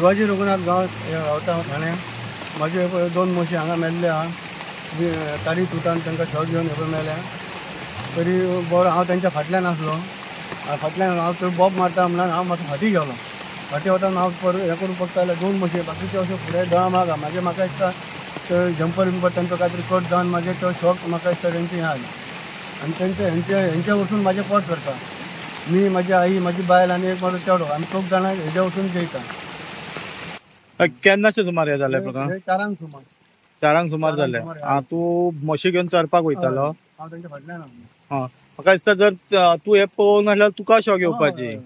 शिवाजी रघुनाथ गांव रावता हांव ठाणे. म्हाजे पळय 2 म्हशी हांगा मेल्ले आहा, तारी तुटान तांकां शॉक घेवन हे पळय मेल्या. तरी बरो हांव तेंच्या फाटल्यान आसलो, फाटल्यान हांव थंय बोब मारता म्हणून हांव मातसो फाटीं गेलो. फाटीं वतान हांव परत हें करूंक पडटा जाल्यार 2 म्हशी बाकीच्यो अश्यो फुडें दळमाग मागीर म्हाका दिसता ते जंपर बिंपर तांचो काय तरी कट जावन मागीर तो शॉक म्हाका दिसता तेंचे हें आयलें. आनी तेंचे हेंचे वचून म्हाजें पोट करता. मी, म्हाजी आई, म्हाजी बायल आनी एक म्हाजो चेडो, आमी 4 जाणां हेजे वचून जेयता. केन्नाशें सुमार हें जालें प्रकार? 4 सुमार. 4 सुमार जालें. तूं म्हशी घेवन चरपाक वयतालो? हांव तेंच्या फाटल्यान आसलो. म्हाका दिसता जर तूं हें पळोवंक नासल्यार तुका शॉक येवपाची.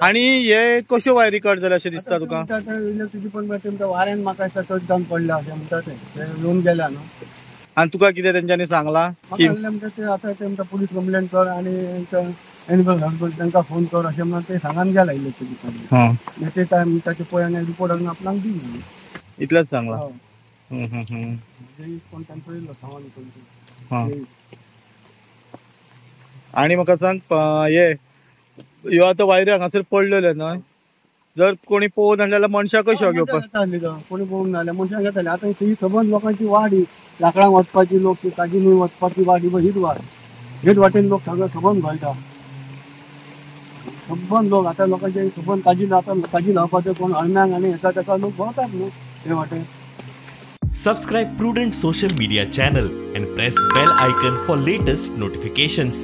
आनी हे कश्यो वायरी कट जाले अशें दिसता तुका? इलेक्ट्रिसिटी पण तुमच्या वाऱ्यान म्हाका दिसता टच जावन पडल्या अशें म्हणटा ते येवन गेल्या न्हू. आनी तुका कितें तेंच्यांनी सांगलां? म्हणटा ते आतां ते म्हणटा पुलीस कंप्लेन कर आनी एनिमल हॉस्पिटल तांकां फोन कर अशें म्हणून ते सांगान गेला इलेक्ट्रिसिटी. ते काय म्हणटा ते पळय आनी रिपोर्ट हाडून आपणाक दी म्हणून. इतलेंच सांगलां? कोण तांचो येयलो सांगून. आनी म्हाका सांग, हे ह्यो आतां वायरी हांगासर पडलेले न्हय, जर कोणी पळोवन नासले जाल्यार मनशाकय शॉक येवपाक. कोणी पळोवंक नासल्यार मनशाक येताले. आतां ही सबंद लोकांची वाडी, लांकडांक वचपाची लोक, काजीनी वचपाची वाडी, हीच वाड, हेच वाटेन लोक सगळे सबंद घोळटा. सबंद लोक आतां लोकांचे सबंद काजी लावता, काजी लावपाचे कोण अळम्यांक आनी हेका तेका लोक भोंवतात न्हू हे वाटेन. Subscribe Prudent social media channel and press bell icon for latest notifications.